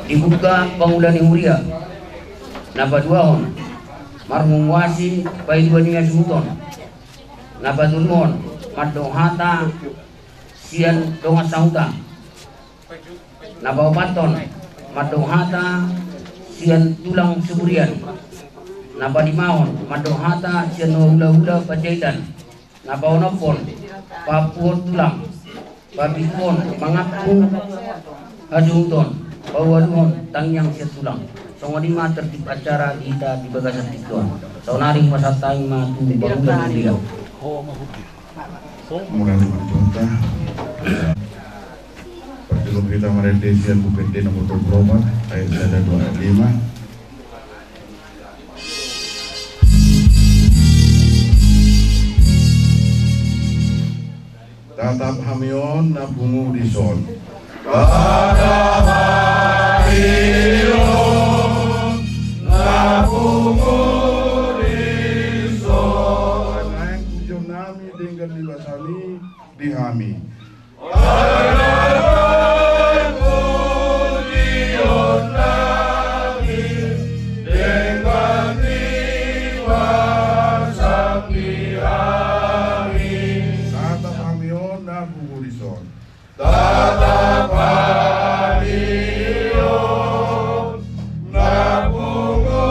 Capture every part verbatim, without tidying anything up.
Dibuka pangula ni huria. Na paduahon, marhumuasi paidua ni hasuhuton. Na patoluhon, mandok hata sian dongan sahuta. Na paopathon, mandok hata sian tulang siburian. Na palimahon, mandok hata sian hulahula panjaitan. Na paonomhon, paampuhon tulang. Papituhon, mangampu hasuhuton. Paualuhon, tangiang sian tulang. Songon i ma tertib acara di hita di bagasan tingki on. Saonari hupasahat hami ma tu pangula ni huria. Mulai dengan contoh. Parjolo hita marende sian Buku Ende nomor dua puluh empat, ayat sada, dua, ayat lima. Tatap hami on na pungu dison. Tatap hami on na pungu dison. Naeng pujion nami denggan ni basa ni di hami. Tatap hami on na pungu dison. Tatap hami on na pungu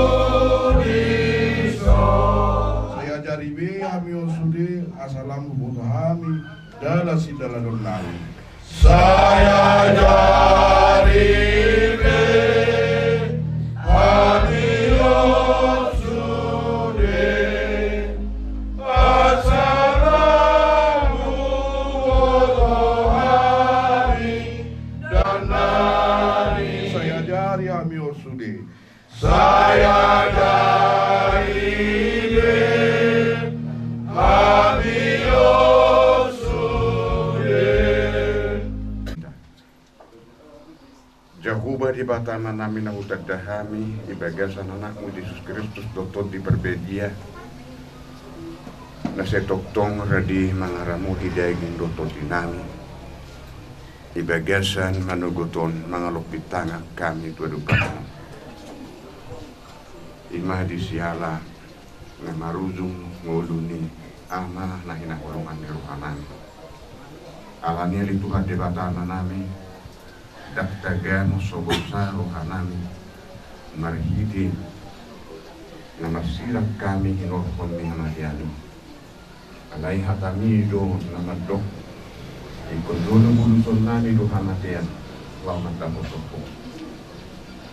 dison. Sai ajari be hami on sude asa lam huboto hami dalan sidalanon nami. Sai ajari be hami on sude asa lam huboto hami dalan nami. Sai ajari hami on sude. Sai ajari be hami on sude. Jahowa Debata Amanami na hutanda hami di bagasan Anakmu Jesus Kristus dohot Tondi Parbadia, na sai tongtong rade mangaramoti daging dohot tondinami. Di bagasan manogot on mangalompit tangan hami tu adopanMu. I ma di siala na marujung ngolu ni Ama na hinaholongan ni rohanami. Alani i ale Tuhan Debata Amanami, ndang tagamon so bosa rohanami marhite na marsirang hami hinorhon ni hamatean i. Alai hataMi do na mandok: Ingkon jolo bulusonnami do hamatean laho mandapothon Ho.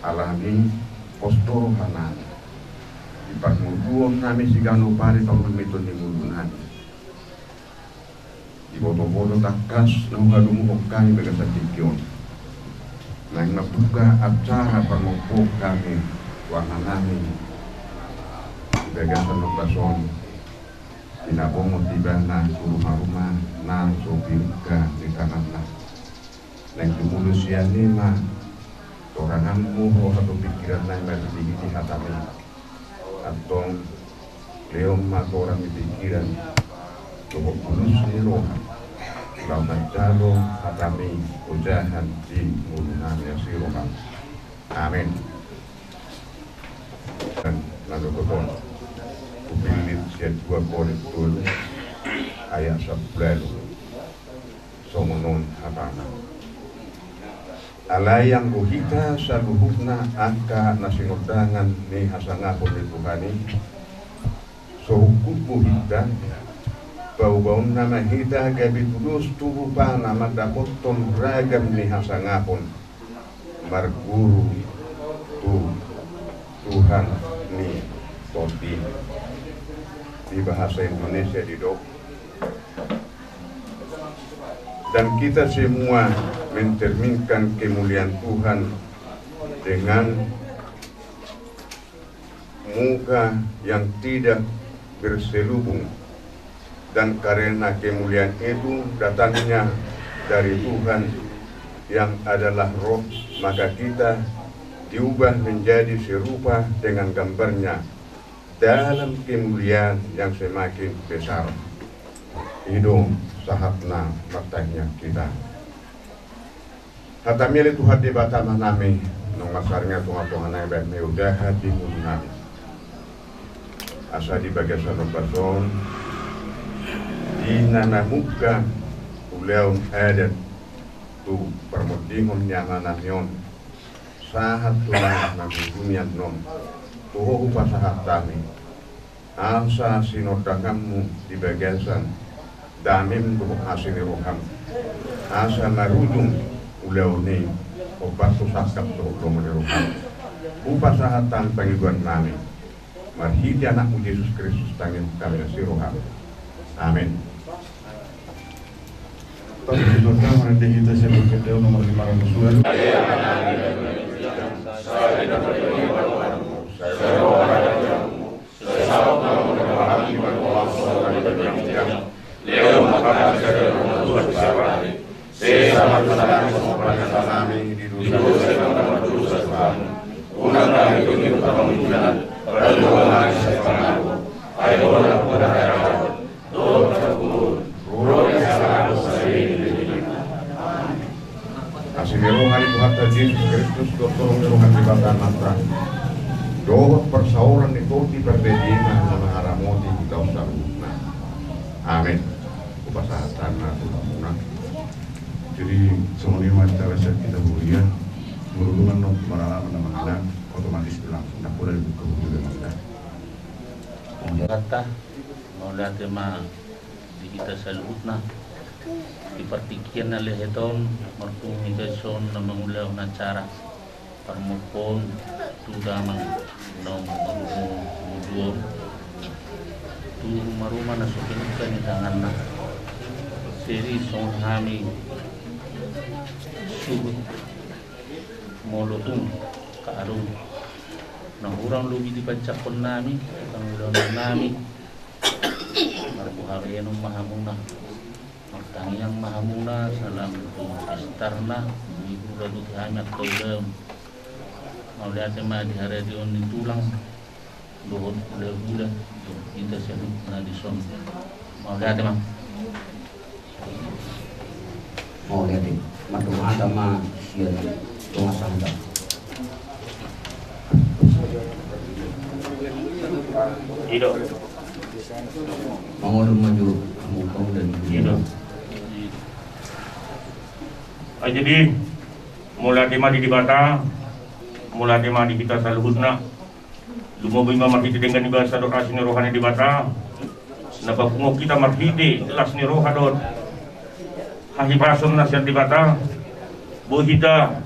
Alani i, pos do rohanami di parngoluonnami siganup ari, panghormeton ni ngolunami. Dibotoboto tangkas na huhalomohon hami bagasan tingki on, naeng mambuka acara pangompoon hami tu amanami di bagasan ombas on. Di na bongot ibana tu rumaruma na so pinungka ni tanganna. Naeng tumundalhon sian i ma toranganMu roha dohot pingkiranna i marhitehite hataMi. Antong lehon ma torang ni pingkiran dohot bulus ni roha laho manjalo hataMi ojahan di ngolunami asi rohaM. Amen. Dan na dohot on hupillit sian dua Korint tolu ayat sampulu ualu. Songon on hatana: Alai anggo hita saluhutna angka na sinondangan ni hasangapon ni Tuhan i, so hungkub do hita, paubaonna ma hita gabe tudos tu rupana mandapothon ragam ni hasangapon marguru tu Tuhan ni Tondi. Di bahasa Indonesia didok: Dan kita semua mencerminkan kemuliaan Tuhan dengan muka yang tidak berselubung, dan karena kemuliaan itu datangnya dari Tuhan yang adalah Roh, maka kita diubah menjadi serupa dengan gambar-Nya dalam kemuliaan yang semakin besar. I do sahatna martangiang hita. HataMi ale Tuhan Debata Amanami, Nunga saringan tongatonga nami baen ma i udahan di ngolu nami. Asa di bagasan ombas on, di na mamungka ulaon adat tu parmondingon ni anak nami on, sahat tu na mangulumi annon, tu ho hupasahat hami asa sinondanganmu di bagasan damem dohot asi ni roham, asa marujung ulaon i ombas tu sangkap dohot lomo ni roham. Hupasahat hami pangidoan nami marhite anakmu Jesus Kristus, tangiang hami asi ni roham. Amen. Tapi di nomor lima ratus dua. Asi ni roha ni Tuhanta Jesus Kristus, dohot holong ni roha ni Debata Amanta, dohot parsaoran ni Tondi Parbadia i ma na mangaramoti hita on saluhutna. Amen. Hupasahat ma tu hamuna. Jadi songon i ma, hita las sian Kitab Huria, marhurungan do maralaman nama anak, otomatis do langsung. Ndang pola dibuka Huria ma hita. Mauliate ma di hita saluhutna di partingkian na lehet on, marpungu hita dison na mangulahon acara parmompoon tu damang naung marumur ngolu on, tu rumaruma na so pinungka ni tanganna. Jadi songon hami suhut molo tung kaadong na hurang lobi dipanjakhon nami, pangulaon nami, marboha bahenon ma hamuna, martangiang ma hamuna salam tu pistarna, boi hurang dohot hami angka ulaon. Mauliate ma di haradeon ni tulang dohot hulahula dohot hita saluhutna dison. Mauliate ma. Mauliate. Mandok hata ma sian tonga sahata. Ido. Mangolu maju. Ido. Ah, jadi mauliate ma di Debata, mauliate ma di hita saluhutna. Lumobi ma marhite denggan ni basa dohot asi ni roha ni Debata na papunguhon hita marhite las ni roha dohot hahipason na sian Debata. Boi hita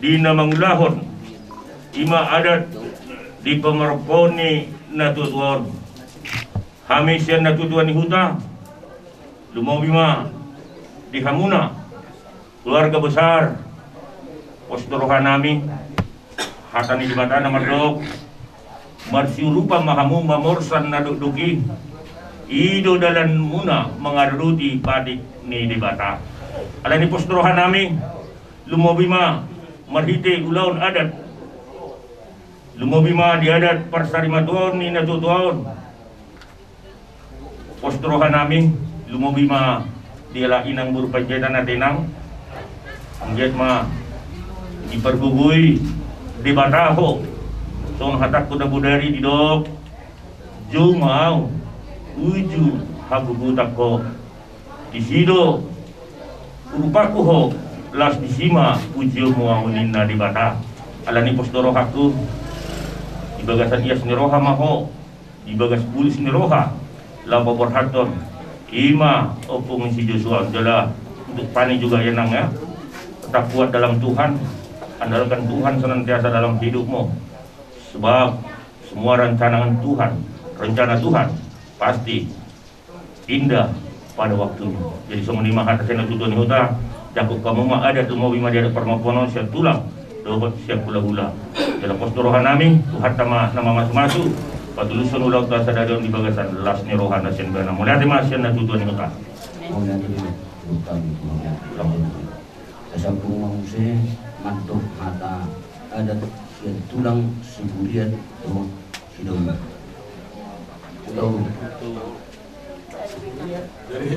di na mangulahon i ma adat di pamarompoon ni natuatua on. Hami sian natuatua ni huta, lumobi ma di hamuna keluarga besar pos ni roha nami. Hata ni Debata na mandok, marsiurupan ma hamu mamorsan na dokdok i, i do dalanmuna mangaradoti patik ni Debata. Alani pos ni roha nami, lumobi ma marhite ulaon adat, lumobi ma di adat parsarimatuaon ni natuatua on. Pos ni roha nami, lumobi ma di halak inang boru Panjaitan ate inang. Anggiat ma dipargogoi Debata ho. Songon hatangku na bodari didok, jou ma au uju hagogotanku, disi do urupangku ho, laos disi ma pujionmu au ninna Debata. Alani pos do rohangku, di bagasan ias ni roha ma ho, di bagas bulus ni roha, laho paborhathon i ma ompung ni si Joshua. Jala untuk Fani juga ya nang ya, tetap kuat dalam Tuhan, andalkan Tuhan senantiasa dalam hidupmu. Sebab semua rancangan Tuhan, rencana Tuhan pasti indah pada waktunya. Jadi songon i ma hata sian natuatua ni huta, jangkon hamu ma adat, lumobi ma di adat parmompoon on sian tulang dohot sian hulahula. Jala pos ni roha nami, Tuhanta ma na mamasumasu, patulushon ulaonta sadari on di bagasan las ni roha na sian ibana. Mauliate ma sian natuatua ni huta. Mauliate ma. Sasambung ma muse mandok hata adat sian tulang Siburian dohot Sidowon. Jadi,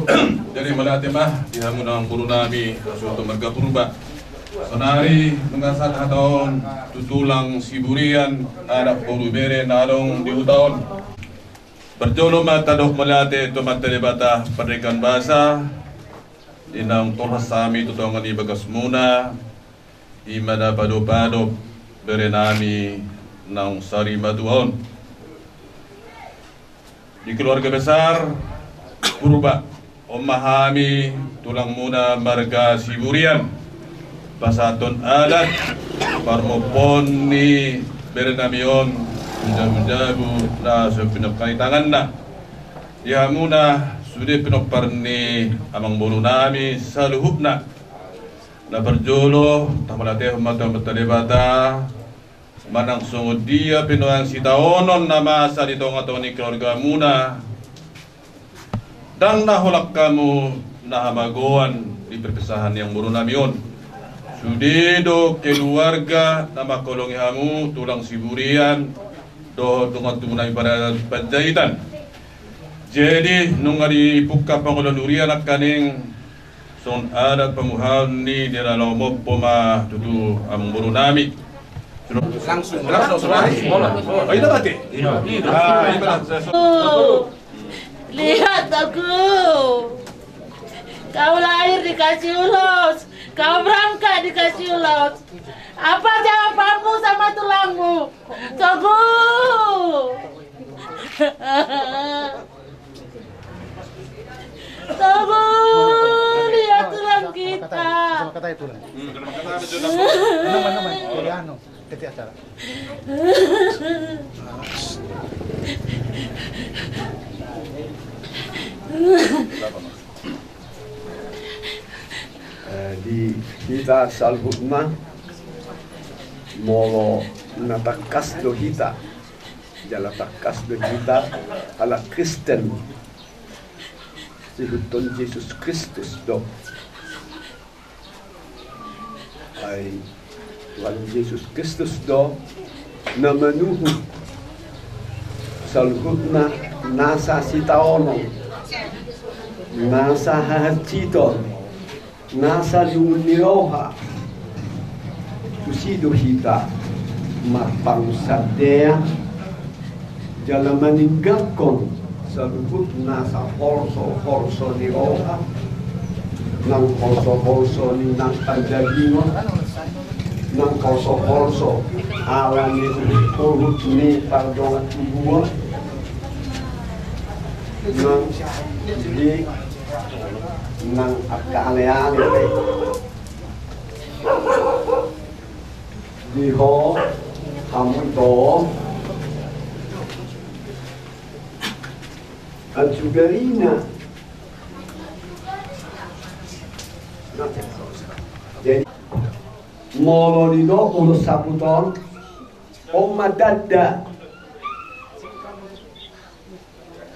jadi mauliate ma di hamu na boru nami, suhut marga Purba. Sonari nunga sahat hata on tu tulang Siburian, anak boru, bere na adong di huta on. Parjolo ma tadok mauliate tu Amanta Debata Pardenggan Basa, di naung tolhas hami tu tonga ni bagasmuna, i ma na padopadop berenami naung sarimatua on. Di keluarga besar Purba, on ma hami tulangmuna marga Siburian, pasahathon adat parmompoon ni berenami on tu jabujabu na so pinungka ni tanganna. Di hamuna sude pinompar ni amangborunami saluhutna. Na parjolo, tamauliatehon ma tu Amanta Debata, manang songon dia pe nuaeng sitaonon na masa di tongatonga ni keluargamuna, ndang na holan hamu na hamagoan di perpisahan ni amangborunami on. Sude do keluarga na manghaholongi hamu, tulang Siburian dohot dongan tubunami Panjaitan. Jadi nunga dipungka pangula durian nangkaning, songon adat pamuhaon ni na laho mompo ma tutu amangborunami. Langsung, langsung, langsung. Oh, ini mati. Ah, ini mati. Lihat aku. Kau lahir dikasih ulos, kau berangkat dikasih ulos. Apa jawabanmu sama tulangmu? Togu. Togu, lihat tulang kita. Sama kata itu lah. Nama, nama, dari anu, ketua acara. Eh, di hita saluhutna, molo na tangkas do hita, jala tangkas do hita halak Kristen, sihuthon Jesus Kristus do. Ai Tuhan Jesus Kristus do na manuhuk saluhutna nasa sitaonon, nasa hahansiton, nasa lungun ni roha. Tusi do hita marpangunsandean jala maninggalhon saluhut nasa holsoholso ni roha, nang holsoholso ni nang pandagingon, nang holsoholso ala ni huhut ni pardongan tubuan, nang di nang angka aleale. Di ho hamu ito. Ansugarina. Jadi molo didok ulos saput on, on ma tanda.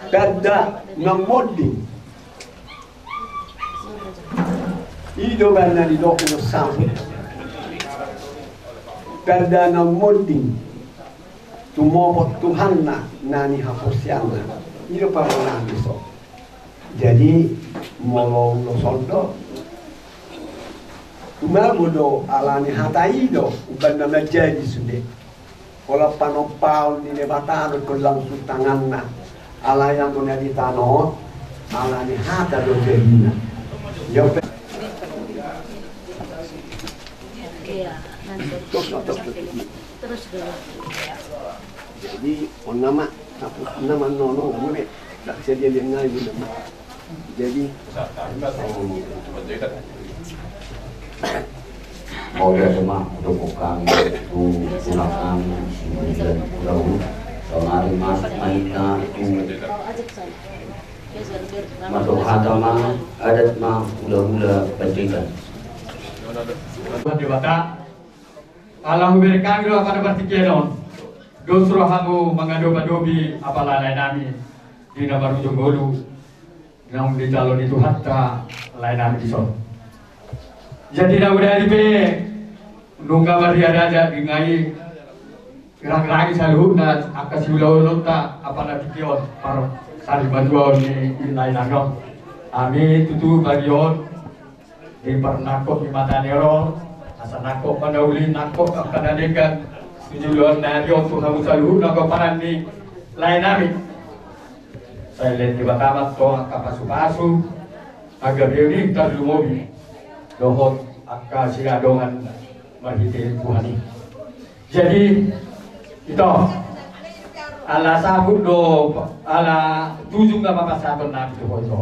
Tanda na monding. I do umbahen na didok ulos saput. Tanda na monding. Tumopot Tuhanna na nihaporseaonna. I do parrohana dison. Jadi molo ulos on do, tumago do ala ni hata i do umbahen na manjadi sude. Holan panompaon ni Debata do, holan langsung tanganna. Alai anggo na di tano on, ala ni hata do jadina. Ia pe. Iya, nanti. Terus, terus, terus. Terus dulu. Jadi, on nama, nama nono, nama be. Tak bisa dia lihat ngai, nama. Jadi, mauliate ma dohot hami tu tulang nami Siburian hulahula. Saonari ma hita tu mandok hata ma, adat ma hulahula Panjaitan. Tuhan Debata, ala hubereng hami do amana partingkian on, dos rohamu mangadopadopi apala lae nami di na marujung ngolu. Naung dijalo ni Tuhanta lae nami dison. Jadi na hudari pe nunga marriaraja di ngai, rangrangi saluhutna angka siulaonta apala tingki on, parsarimatua on ni lae nami on. Hami tutu bagian di parnangkok ni mata ni roha, Asa nangkok ma na uli, nangkok angka na denggan, tu joloan ni ari on tu hamu saluhutna pomparan ni lae nami. Sai lehon Debata ma tong angka pasupasu, angka panggabean i tarlumobi dohot angka siadongan marhite Tuhan i. Jadi, ito, ala saput do, ala tujung nama pasahaton nami tu ho ito.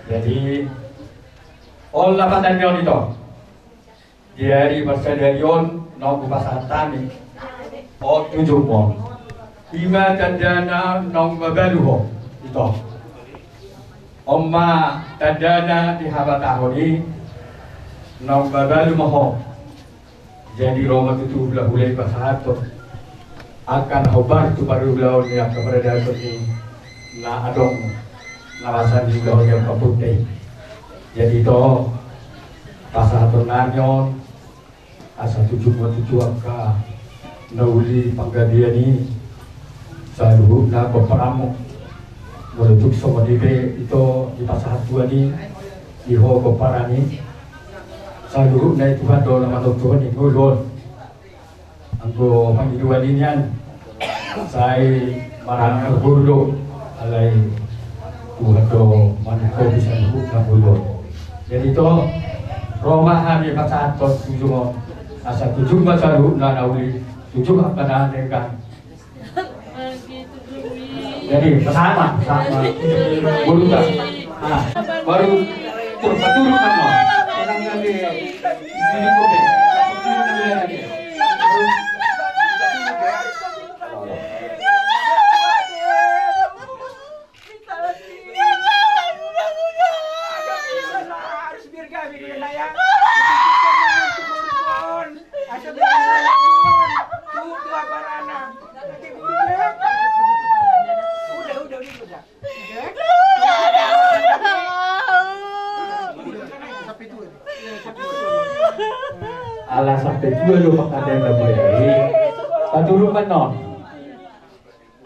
Jadi, on lapatan ni on ito. Di ari parsadari on naung hupasahat hami, on tujung on. I ma tandana naung mabalu ho, ito. On ma tandana di habatahon i, naung mabalu ma ho. Jadi ro ma tutu hulahula i pasahathon angka na hombar tu parulaon ni angka paradaton i na adong na masa ni hulahula i angka punta i. Jadi ito pasahaton nami on, asa tujung ma tutu angka na uli panggabean i saluhutna pomparanmu. Molo tung songon i pe ito dipasahat Tuhan i di ho pomparan i, saluhutna i Tuhan do na manontuhon i ngolu on. Anggo pangidoan i nian sai marangkar guru do, alai Tuhan do manungkopi saluhutna ngolu on. Jadi ito, ro ma hami pasahathon tujung on, asa tujung ma saluhutna na uli, tujung angka na denggan. Jadi pasahat ma, pasahat ma guru ta. Nah, baru tur paturut ma no. Ala sampe tua do pangkataion na boya i. Paturut ma no.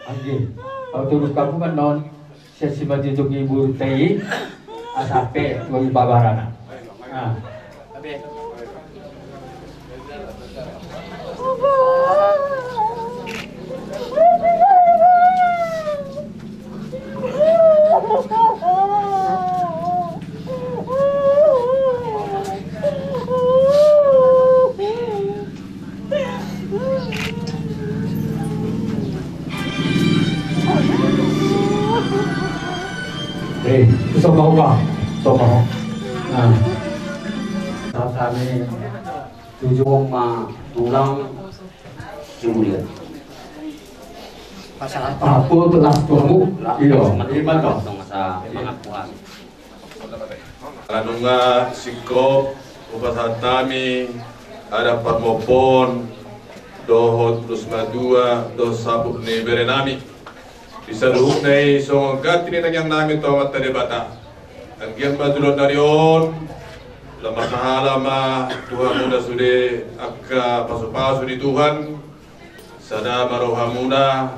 Anggi, paturut hamu ma no. Sian simanjujung ni boruta i, asa pe tua i pabarana. Nah. Eh, sopa ho, sopa ho. Nah. Tata ni. Tujuh ma tulang sibulian. Pasahat. Apa tu las tu hamu? Iyo, ima tu. Ala nunga singkop hupasahat hami adat parmopoon dohot ulos matua dohot saput ni bere nami. Di saluhutna i songon ganti ni tangiang nami tu Amanta Debata. Anggiat ma joloan ni ari on, lam marsahala ma tu hamuna sude angka pasupasu ni Tuhan. Sada ma rohamuna,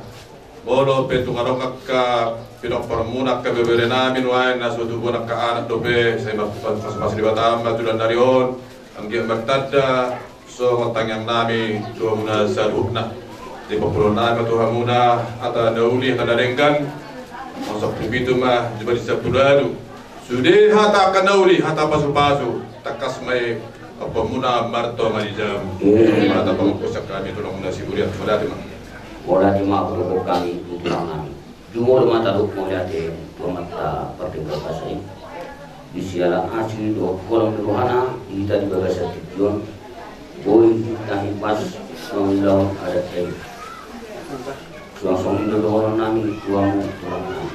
molo pe tung adong angka pinomparmuna, angka bebere nami nuaeng na so tubuan angka anak dope, sai ma pasupasu ni Debata ma joloan ni ari on. Anggiat martanda songon tangiang nami tu hamuna saluhutna. Di papulo nami ma tu hamuna hata na uli, hata na denggan. Angka sampulu pitu ma di bari sampulu ualu. Sude hata angka na uli, hata pasupasu, tangkas ma i ampuonmuna martua marjabu. Hata pamangkusan hami tulangmuna sibulian, mauliate ma. Mauliate ma, hudok hami tu tulang nami. Jumolo ma tadok mauliate tu Amanta Pardenggan Basa i. Di siala asi dohot holong ni rohana, hita di bagasan tingki on boi hita hipas mangulahon adat i. Suang songon i do dohonon nami tu hamu tulang nami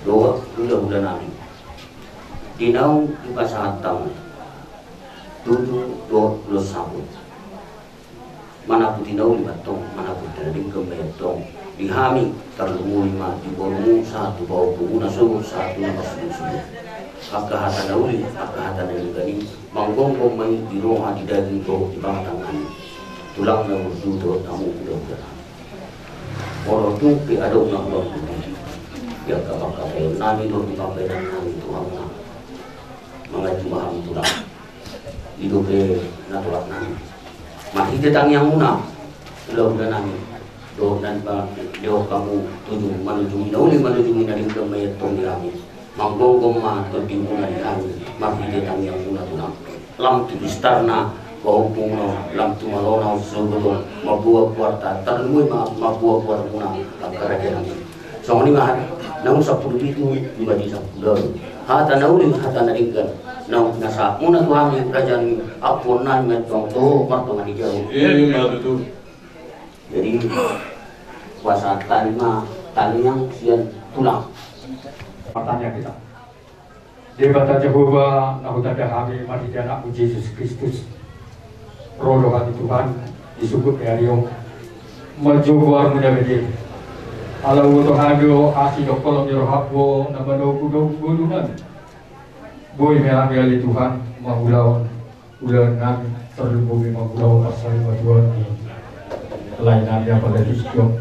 dohot hulahula nami. Di naung dipasahat hamu tutu dohot ulos saput. Manaput i na uli ma antong, manaput i na denggan ma i antong. Di hami tarlumobi ma di borumu sahat tu pahompumuna sogot sahat tu na marsuhutsuhut. Angka hata na uli, angka hata na denggan i manggonggom ma i di roha, di daging dohot di pangkataion nami. Tulang na burju dohot hamu hulahula nami. Molo tung pe adong na hurang di angka pangkataion nami dohot di pambahenan nami tu hamuna, manganju ma hami tulang. Di dope na tuak nami, marhite tangiangmuna, hulahula nami, dohot na nilehon hamu tutu manujungi na uli, manujungi na denggan, manggohi hami, manggomgom ma tondimuna di hami, marhite tangiangmuna tu nami. Lam tu bistarna pahompuna, lam tu malona, sogot on mamboan goarta, tarlumobi ma mamboan goarmuna, angka raja nami. Songon i ma hata naung sampulu pitu, jumadi sampulu ualu. Hata na uli, hata na denggan naung pinasahatmuna tu hami, raja nami, ampuon nami ma antong dohot martonga ni jabu. Ima tutu. Jadi, hupasahat hami ma tangiang sian tulang. Martangiang hita. Debata Jahowa, na hutanda hami marhite Anakmu Jesus Kristus, ro do hami Tuhan di sungkun ni ari on manjou goarMu na badia. Ala huboto hami do asi dohot holong ni rohaM do na manogunogu ngolu nami. Boi ma hami ale Tuhan mangulahon ulaon nami, tarlumobi mangulahon parsaurmatuaon ni lae nami, apala di tingki on,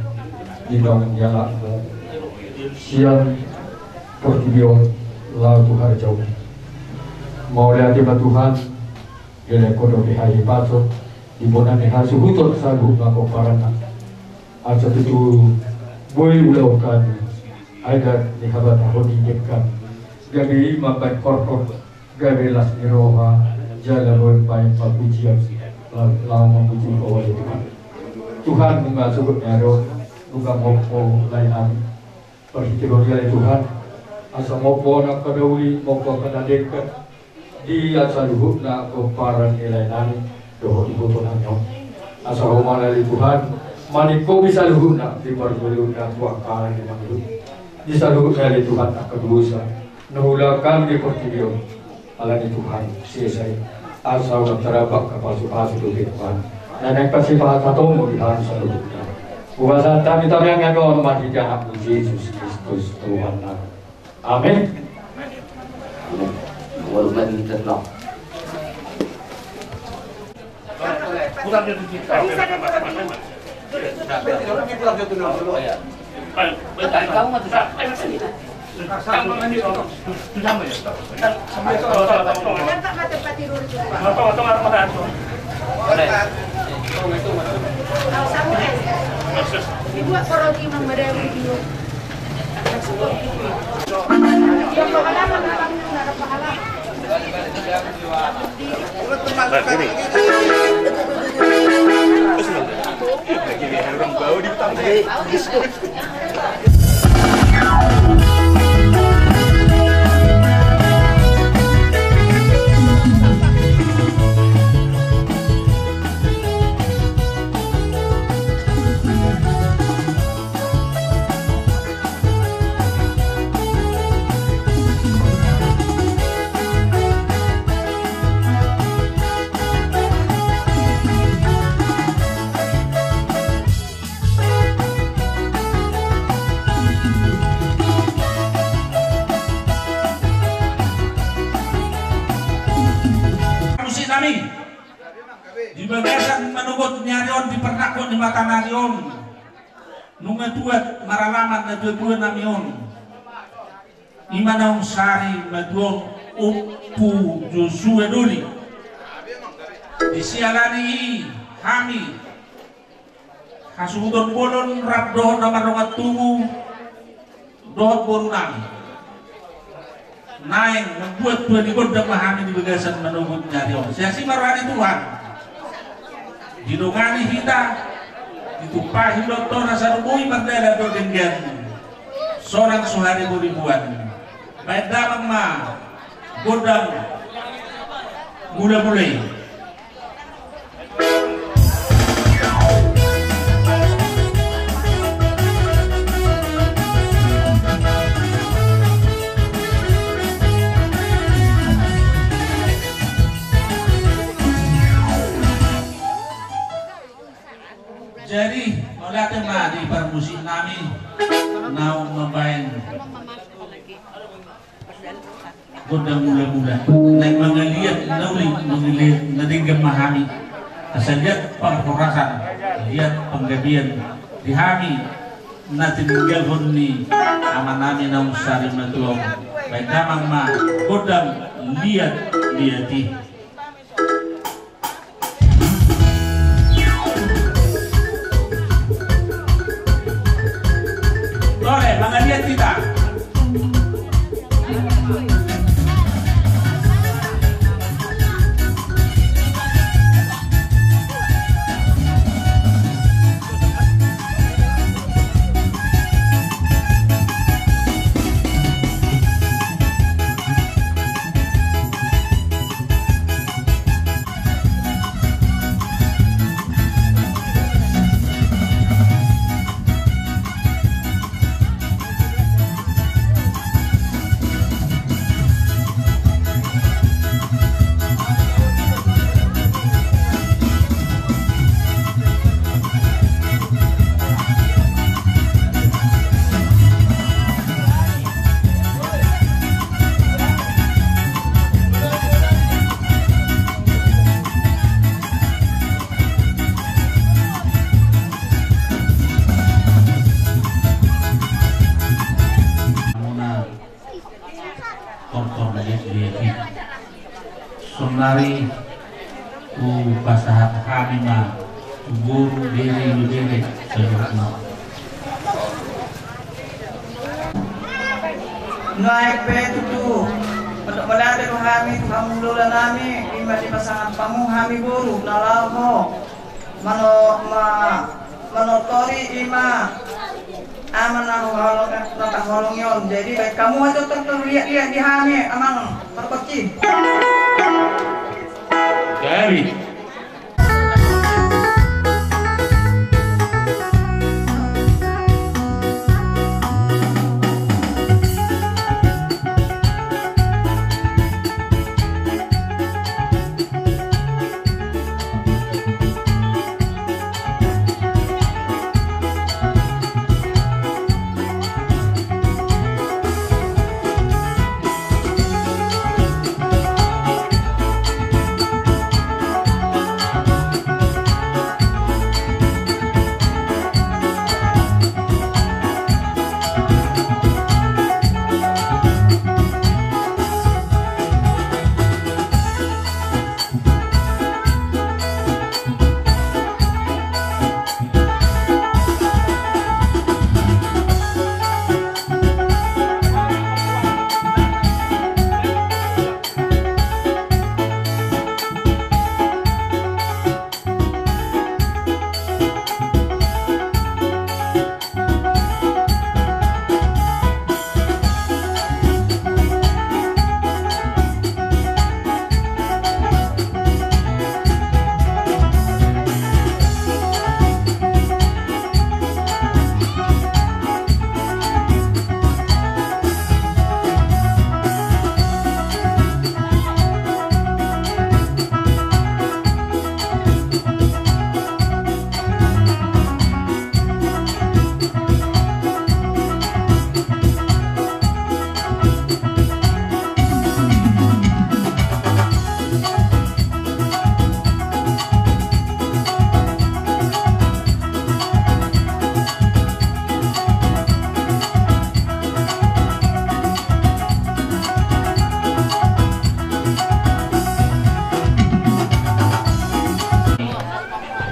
di naung dialapMu sian portibi on laho tu harajaonMu. Mauliate ma Tuhan, dilehon Ho dope hahipason di bona ni hasuhuton saluhut na pomparanna. Asa tutu boi ulaon hami adat ni habatahon ni denggan, gabe i mambahen horhon, gabe las ni roha, jala boi mambahen pamujian, la-, laho mamuji Ho ale Tuhan. Tuhan, nunga sogot ni ari on, nunga mompo lae nami. Marhite Ho ale Tuhan, asa mompo angka na uli, mompo angka na denggan di saluhutna pomparan ni lae nami dohot iboto nami on. Asa Ho ma ale Tuhan maningkopi saluhutna di parjolo on, tu angka na mangihut, di saluhutna ale Tuhan angka dosa na huulahon hami di portibi on. Alani Tuhan, sesa i, asa unang tarbahen angka pasupasu dope Tuhan, na naeng pasipasahatonMu di hami saluhutna. Hupasahat hami tangiang on marhite Anakmu Jesus Kristus Tuhannami. Amin. Amin. Amin. Musik nami. Di bagasan manogot ni ari on, di parnangkok ni mata ni ari on, nunga tuat maralaman natuatua nami on. I ma naung sari matua on, Ompu Josua Doli. Disiala ni i hami hasuhuton bolon rap dohot na mardongan tubu dohot boru nami, naeng mambuat tua ni gondang ma hami di bagasan manogot ni ari on. Sai asi ma roha ni Tuhan. Didongani hita, ditumpahi do Toraja, asa boi mardalan do denggan, sonang so haribu ribuan. Baen damang ma gondang mulamula i. Jadi, mauliate ma di parmusik nami naung mambaen gondang mulamula. Naeng mangaliat na uli, mangaliat na denggan ma hami. Asa liat parhorasan, liat panggabean di hami na tininggalhon ni amanami naung sari matua on. Baen damang ma gondang liatliat i. Ari, hupasahat hami ma tu boru, bere, ibebere saluhutna. Nuaeng pe tutu, mandok mauliate do hami tu hamu hulahula nami, i ma di pasangaponmu hami boru, na laho mano-, ma-, manortori i ma ama na huhaholongi on. Jadi, baen hamu ma tortor liat-liat di hami, amang pargonsi. Jadi.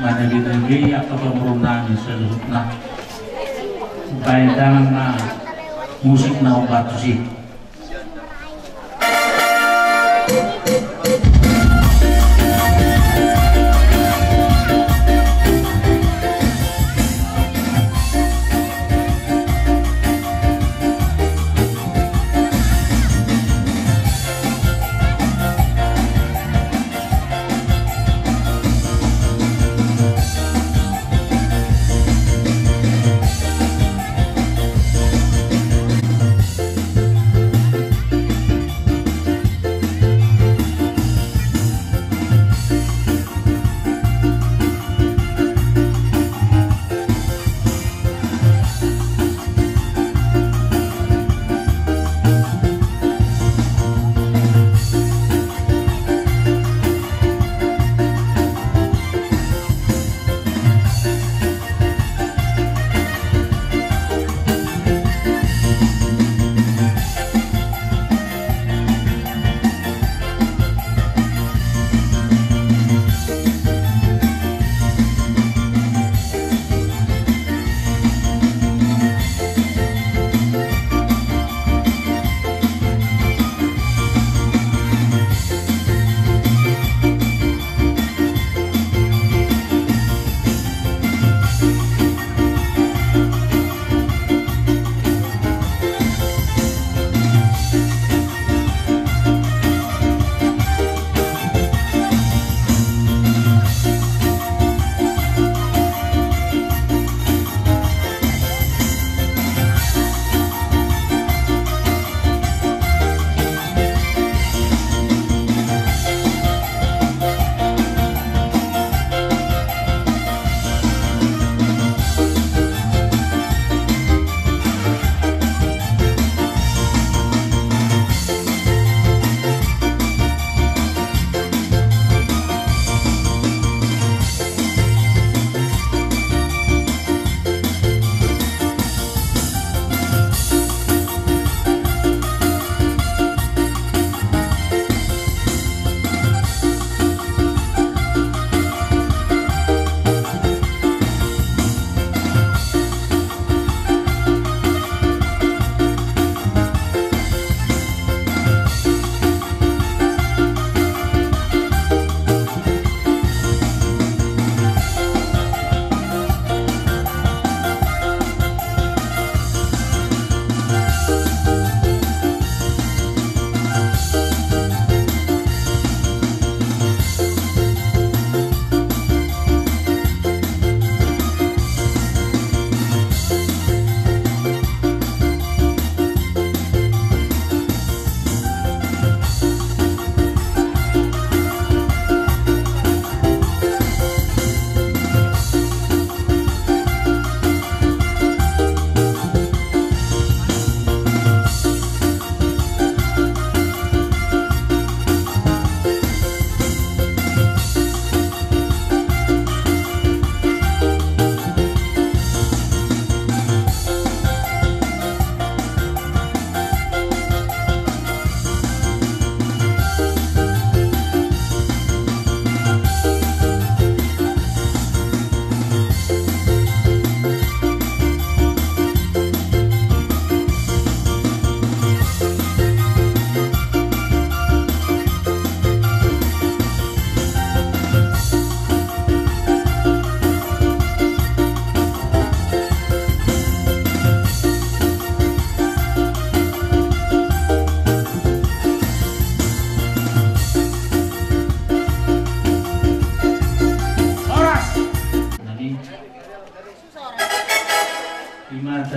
Mana di negeri apa pemerintah di seluruhnya. Baik, tangan na musik na obat sih.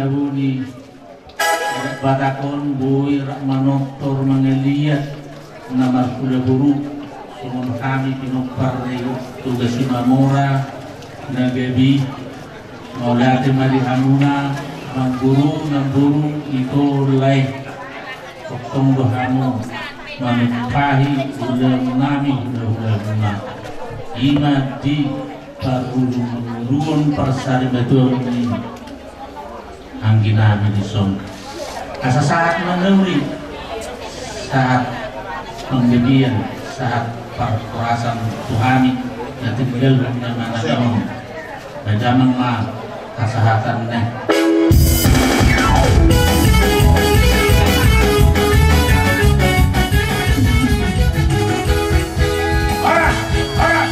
Abu ni adat Batak on boi rap manortor mangaliat na marhula boru, songon hami pinompar ni Toga Simamora na gabe. Mauliate ma di hamuna, amangboru, namboru, ito, lae. Tongtong do hamu manumpahi ulaon nami, hula-hula muna. I ma di parhulu-huluon, parsarimatuaon ni anggi nami dison. Asa sahat ma na uli, sahat panggabean, sahat parhorasan tu hami na tinggal di na manadaon. Damang ma kasahatan na. Horas, horas,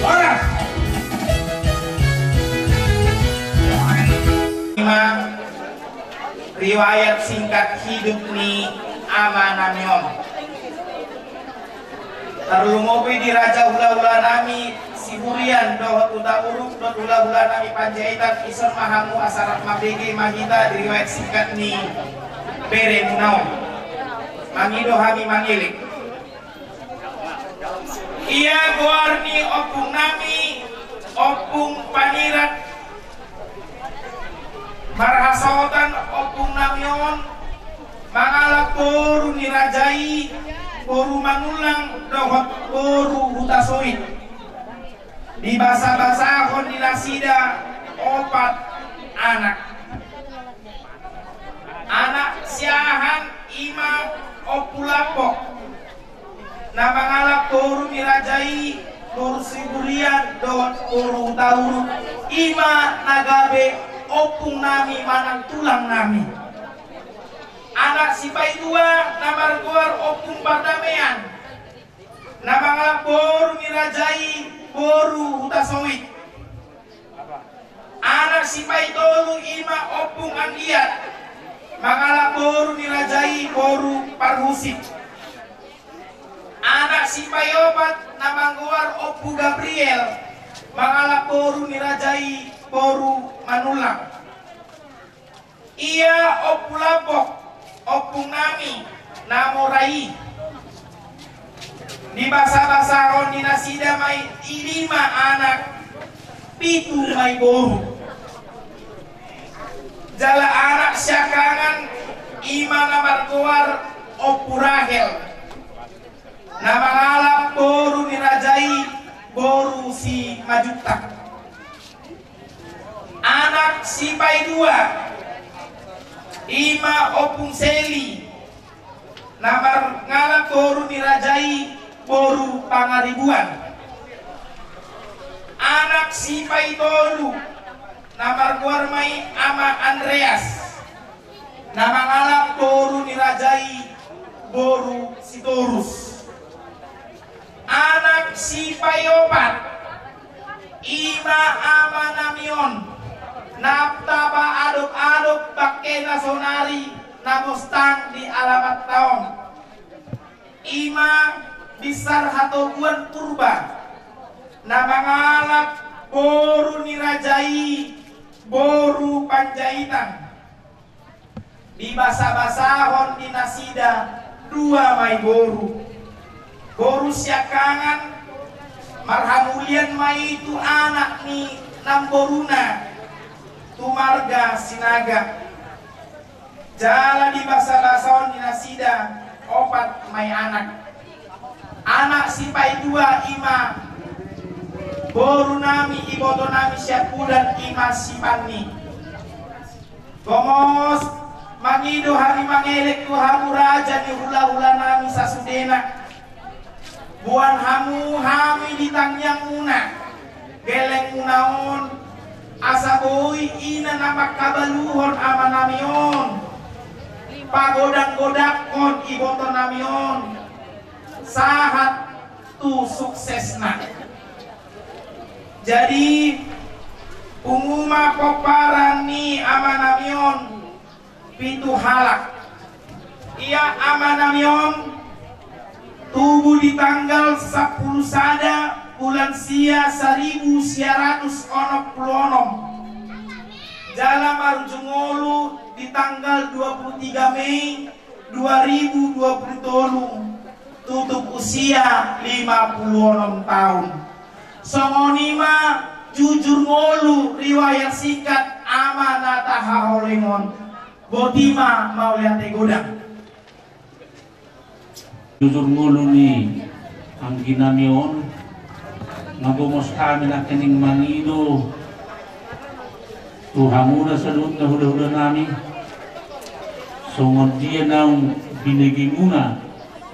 horas. Ima riwayat singkat hidup ni ama nami on. Tarlumobi di raja hula-hula nami Siburian dohot Hutauruk dohot hula-hula nami Panjaitan, dison ma hamu asa rap mambege ma hita di riwayat singkat ni bere muna on. Mangido hami mangelek. Ia goar ni ompung nami, Ompung Panirat. Marhasohotan ompung nami on mangalap boru ni raja i, boru Manullang dohot boru Hutasoit. Dibasa-basahon di nasida opat anak. Anak siahaan ima Ompu Lambok. Na mangalap boru ni raja i, boru Siburian dohot boru Hutauruk, ima na gabe ompung nami manang tulang nami. Anak sipaitua na margoar Ompung Pardamean, na mangalap boru ni raja i, boru Hutasoit. Anak sipaitolu ima Ompung Anggiat, mangalap boru ni raja i, boru Parhusip. Anak sipaiopat na manggoar Ompu Gabriel, mangalap boru ni raja i, boru Manullang. Ia Ompu Lambok, ompung nami na mora i, dibasa-basahon di nasida ma i lima anak, pitu ma i boru. Jala anak siangkangan ima na margoar Ompu Rahel, na mangalap boru ni raja i, boru Simanjuntak. Anak sipaidua ima Ompung Seli, na mangalap boru ni raja i, boru Pangaribuan. Anak sipaitolu na margoar ma i Ama Andreas, na mangalap boru ni raja i, boru Sitorus. Anak sipaiopat ima ama nami on, na tapaadop-adop bangkena saonari, na mostang di alamatta on. Ima Binsar Hatobuan Purba, na mangalap boru ni raja i, boru Panjaitan. Dibasa-basahon di nasida dua ma i boru. Boru siangkangan marhamulian ma i tu anak ni namboruna, tu marga Sinaga. Jala dibasa-basahon di nasida opat ma i anak. Anak sipaidua ima boru nami, iboto nami Siampudan, ima si Panni. Gomos, mangido hami mangelek tu hamu raja ni hula-hula nami sasudena. Boan hamu hami di tangiangmuna, gellengmuna on, asa boi ina na mangkabaluhon ama nami on, pagodang-godanghon iboto nami on sahat tu suksesna. Jadi, pungu ma pomparan ni ama nami on pitu halak. Ia ama nami on tubu di tanggal sampulu sada bulan sia saribu sia ratus onom pulu onom. Jala marujung ngolu di tanggal dua puluh tiga Mei dua ribu dua puluh tolu, tutup usia lima puluh onom taon. Songon i ma jujur ngolu riwayat singkat ama na tahaholongi on. Boti ma, mauliate godang. Jujur ngolu ni anggi nami on, na gomos hami nangkining mangido tu hamuna saluhutna huda-huda nami, songon dia naung binege muna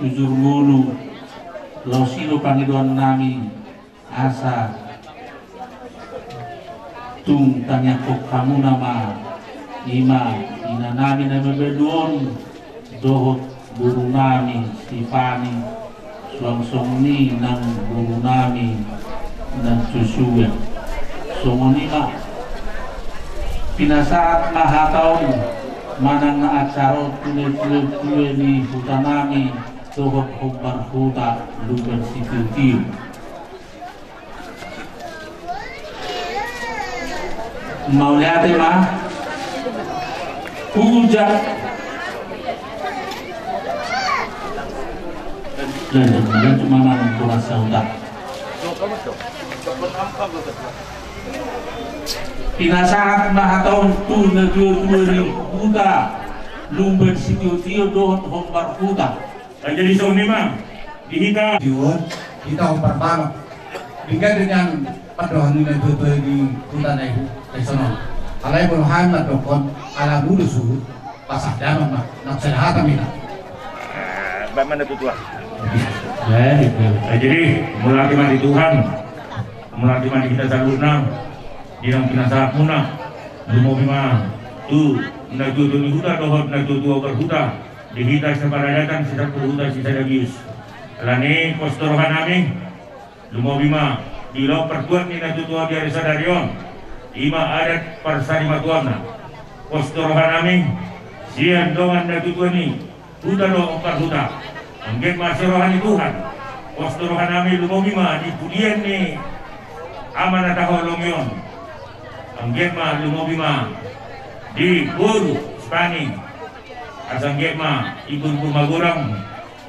jujur ngolu, laos i do pangidoan nami. Asa tung tangiangkon hamuna ma, i ma ina nami na mabalu on dohot boru nami si Pani, suang songon i nang boru nami nang Joshua. Songon i ma pinasahat ma hata on manang na acara on tu natua-tua ni huta nami dohot hombar huta Lumban Sitio-tio. Mauliate ma. Ujak. Lanjut, lanjut, mamang, kurasa utak. Pinasahat ma hata on tu natua-tua ni huta Lumban Sitio-tio dohot hombar huta. Jadi songon i ma di hita. Di on, hita on parbanok. Denggan dengan pandohan ni natua-tua di huta na i, di sonon. Alai molo hami mandokkon, ala mulu suhut, pasah damang ma, nang sada hata mina. Eh, baen ma natua-tua. Eh, jadi, mauliate ma di Tuhan. Mauliate ma di hita saluhutna. Di naung pinasahat muna. Lumobi ma tu natua-tua ni huta dohot natua-tua parhuta. Di hita saparadatan, sisapul huta, sisada bius. Alani pos ni roha nami, lumobi ma di laho partuat ni natua-tua di ari sadari on, i ma adat parsarimatuanna. Pos ni roha nami, sian dongan natua-tua ni huta dohot parhuta. Anggiat ma siroha ni Tuhan. Pos ni roha nami, lumobi ma di pudian ni ama na tahaholongi on. Anggiat ma lumobi ma di boru si Pani. Asa anggiat ma i boru-boru magodang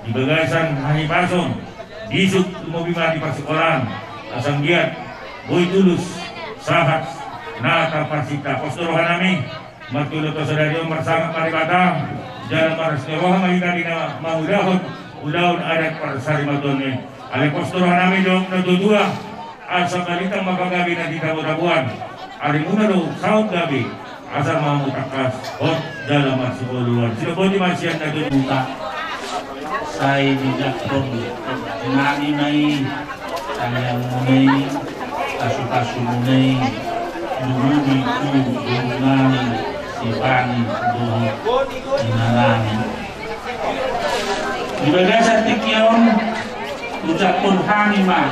di bagasan hahipason, bisuk lumobi ma di parsikolaan, asa anggiat boi tulus sahat na taparsinta. Pos ni roha nami, martulo tu sadari on marsangap ma Debata, jala marlas ni roha ma hita di na mangulahon ulaon adat parsarimatuan i. Alai pos ni roha nami dohot natua-tua, asa balintang ma pagabe na di tabo-taboan. Arimuna do saut gabe, asa ma hamu tangkas hot jala marsipaolo-oloan. Sidok boti ma sian natua-tua. Sai dijangkon nami ma i, tangiangmuna i, pasu-pasumuna i, lumobi tu boru nami si Pani dohot ina nami. Di bagasan tingki on, ujangkon hami ma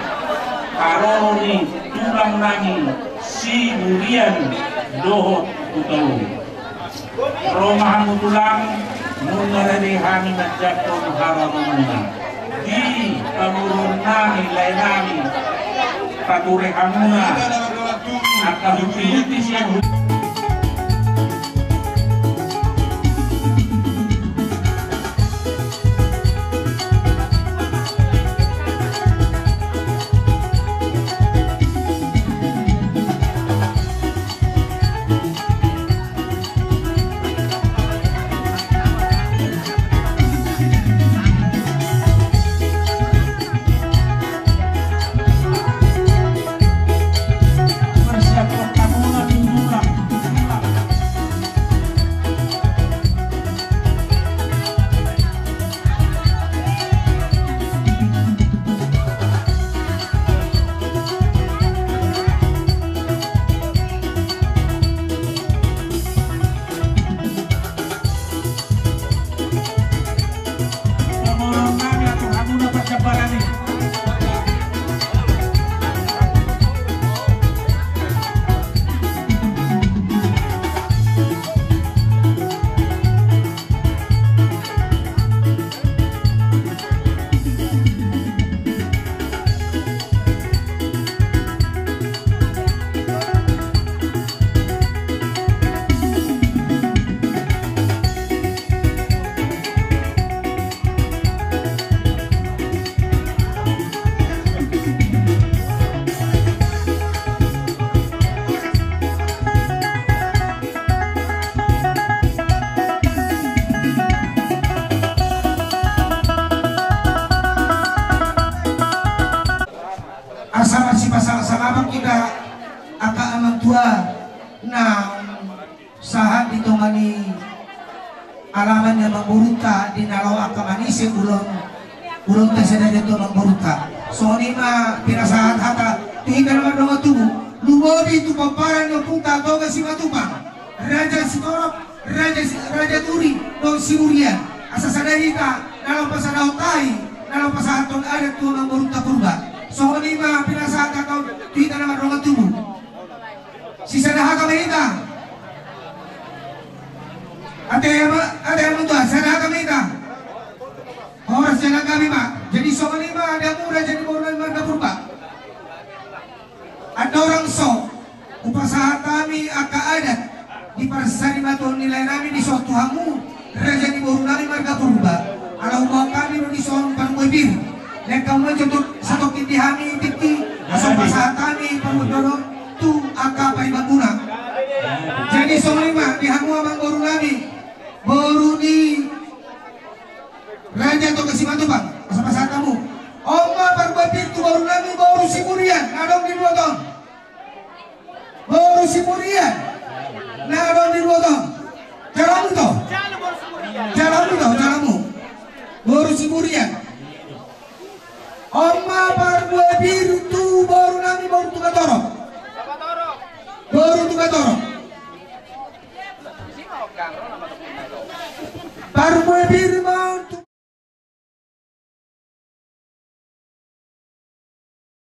haroro ni tulang nami si Burian dohot Hutauruk. Ro ma hamu tulang, nunga rade hami manjangkon haroromuna. Di pamoruon nami, lae nami, pature hamuna angka hunti-hunti sian hu- Persiapkan tamu na di rumah. Sipasangap-sangap hita angka amang tua na sahat di tonga ni alaman ni amangborunta di na laho angka manise ulaon, ulaonta sadari on tu amangborunta. Songon i ma pinasahat hata tu hita na mardongan tubu, lumobi tu pomparan ni ompunta Toga Simatupang, Raja Sitorop, Raja, Raja Turi dohot Siburian, asa sada hita na laho pasahathon tahi, na laho pasahathon adat tu amangborunta Purba. Songon i ma pinasahat hata tu hita na mardongan tubu. Sisada hata ma hita. Ate ama, ate ama tua, sada hata ma hita. Horas jala gabe ma. Jadi songon i ma, ate ama, raja ni boru nami marga Purba. Andorang so hupasahat hami angka adat di parsarimaton ni lae nami dison tu hamu, raja ni boru nami marga Purba. Ala huboan hami do dison parbue pir. Naeng hamu ma jotjot satongkin di hami tingki, asa hupasahat hami parbue pir on tu angka paribanmuna. Jadi songon i ma di hamu amangboru nami, boru ni Raja Toga Simatupang, asa pasahat hamu. On ma parbue pir tu boru nami, boru Siburian, na adong di luat on. Boru Siburian na adong di luat on. Jalo hamu ito. Jalo hamu ito, jalo hamu. Boru Siburian. On ma parbue pir tu boru nami, boru Tumatorop. Boru Tumatorop.